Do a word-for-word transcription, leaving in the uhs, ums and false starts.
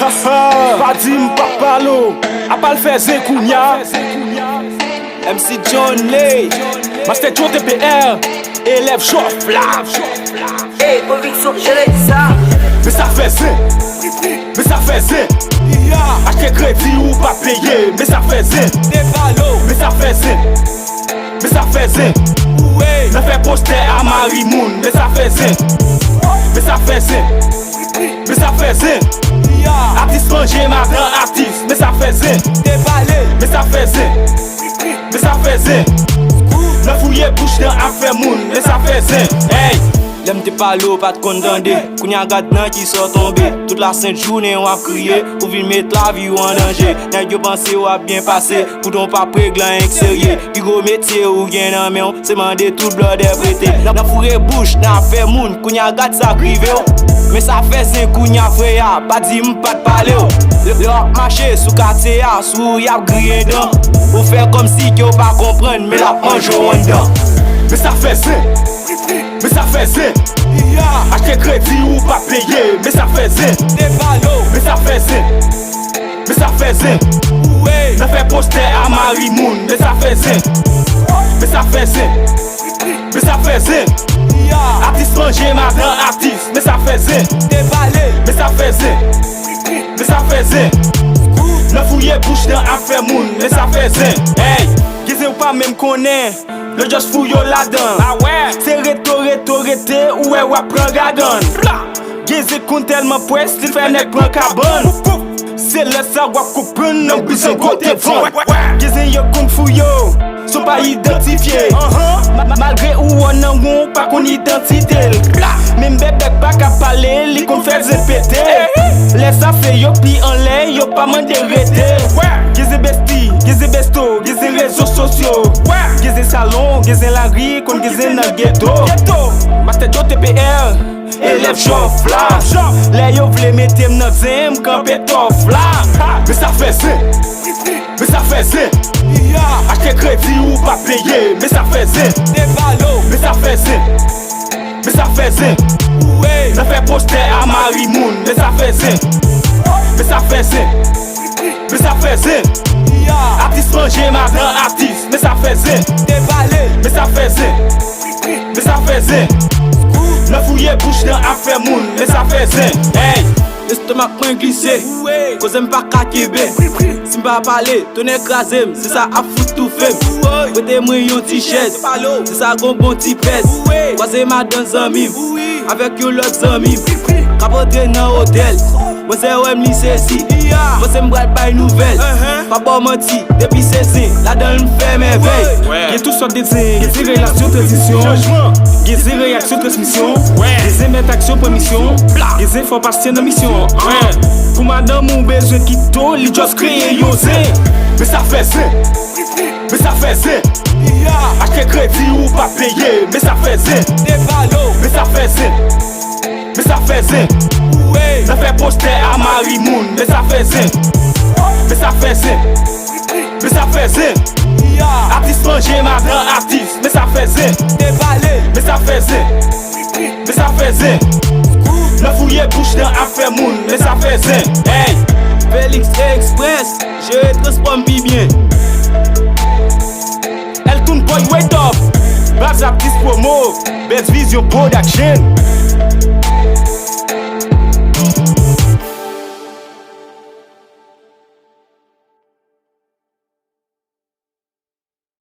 Pa di m pa pale w, apa l fè zen kounya. M C John Lay, Master Joe T P R, elèv Jòf la. Ey, konviksyon, jere sa. Men sa fè zen. Men sa fè zen. Achte kredi ou pa peye. Men sa fè zen. Men sa fè zen. Men sa fè zen. Nan fè postè a mari moun. Men sa fè zen. Men sa fè zen. Men sa fè zen. Atis manje madan atis. Men sa fè zen. Men sa fè zen. Men sa fè zen. Nan fouye bouch nan afè moun. Men sa fè zen. Ey! Lè m te pale w pa t konn tande. Kounye a gad nan ki sa w tonbe. Tout lasent jounen w ap kriye. Ou vin met lavi w an danje. Nèg yo panse w ap byen pase. Poutan w p ap regle anyen k serye. Pi gwo metye ou gen nan men w, se mande tout blòdè prete. Nan, nan foure bouch, nan afè moun, kounye a gad sa k rive w. Men sa fè zen kounye a frè a, pa di m pa t pale w. Lè, lè w ap mache sou katye a, sou ou y ap griyen dan. Ou fè kòmsi ke w pa konprann, men l ap manje w anndan. Men sa fè zen. Men sa fè zen. Achte kredi ou pa peye. Men sa fè zen. Men sa fè zen. Men sa fè zen. Nan fè postè a mari moun. Men sa fè zen. Men sa fè zen. Men sa fè zen. Atis manje madan atis. Men sa fè zen. Men sa fè zen. Men sa fè zen. Nan fouye bouch nan afè moun. Men sa fè zen. Ey! Gen zen ou pa menm konnen. Yo just fou yo ladan. Se reto, reto, rete, ou wè w ap pran gagann. Gen zen konn tèlman pwès, li fè nèg pran kabann. Se lè sa w ap konprann, nèg bizango te vann. Gen zen yo konn fou yo, son pa idantifye. Ma-, malgre ou wè nan won, pa konn idantite l. Menm bèbèk pa ka pale, li konn fè zen pete. Lè sa fè yo pi anlè, yo pa mande rete. Gen zen besti, gen zen besto, gen zen rezo sosyo. Gen zen salon, gen zen lari, konn gen zen nan geto. Master Joe T P R, elèv Jòf la. Lè yo vle mete m nan zen, m kanpe tòf la. Men sa fè zen. Men sa fè zen. Achte kredi ou pa peye. Men sa fè zen. Men sa fè zen. Men sa fè zen. Nan fè postè a mari moun. Men sa fè zen. Men sa fè zen. Men sa fè zen. Atis manje madan atis. Men sa fè zen. Men sa fè zen. Men sa fè zen. Nan fouye bouch nan afè moun. Men sa fè zen. Ey! Lestomak mwen glise. Koze m pa ka kenbe. Si m pa pale, tonè kraze m. Se sa ap fout toufe m. Prete mwen yon ti chèz. Se sa gon bon ti pèz. Kwaze madan zanmi m. Avèk yon lòt zanmi m. K ap antre nan otèl. Manzè wè m li sezi. Panse m pral bay nouvèl. Pa ba w manti, depi se zen, ladan l m fè mèvèy. Gen tout sòt de zen, gen zen relasyon tranzisyon. Gen zen reyaksyon transmisyon. Gen zen mèt aksyon pran misyon. Gen zen fò pasyan nan misyon. Pou madanm ou bezwen kite w, li just kreye yon zen. Men sa fè zen. Men sa fè zen. Achte kredi ou pa peye. Men sa fè zen. Men sa fè zen. Men sa fè zen. Nan fè postè a mari moun. Men sa fè zen. Men sa fè zen. Men sa fè zen. Atis manje madan atis. Men sa fè zen. Men sa fè zen. Men sa fè zen. Nan fouye bouch nan afè moun. Men sa fè zen. Ey! Felix Express, jere transpò m pi byen. Elton Boy Way Top. Baz Artist Promo. Best Vision Production.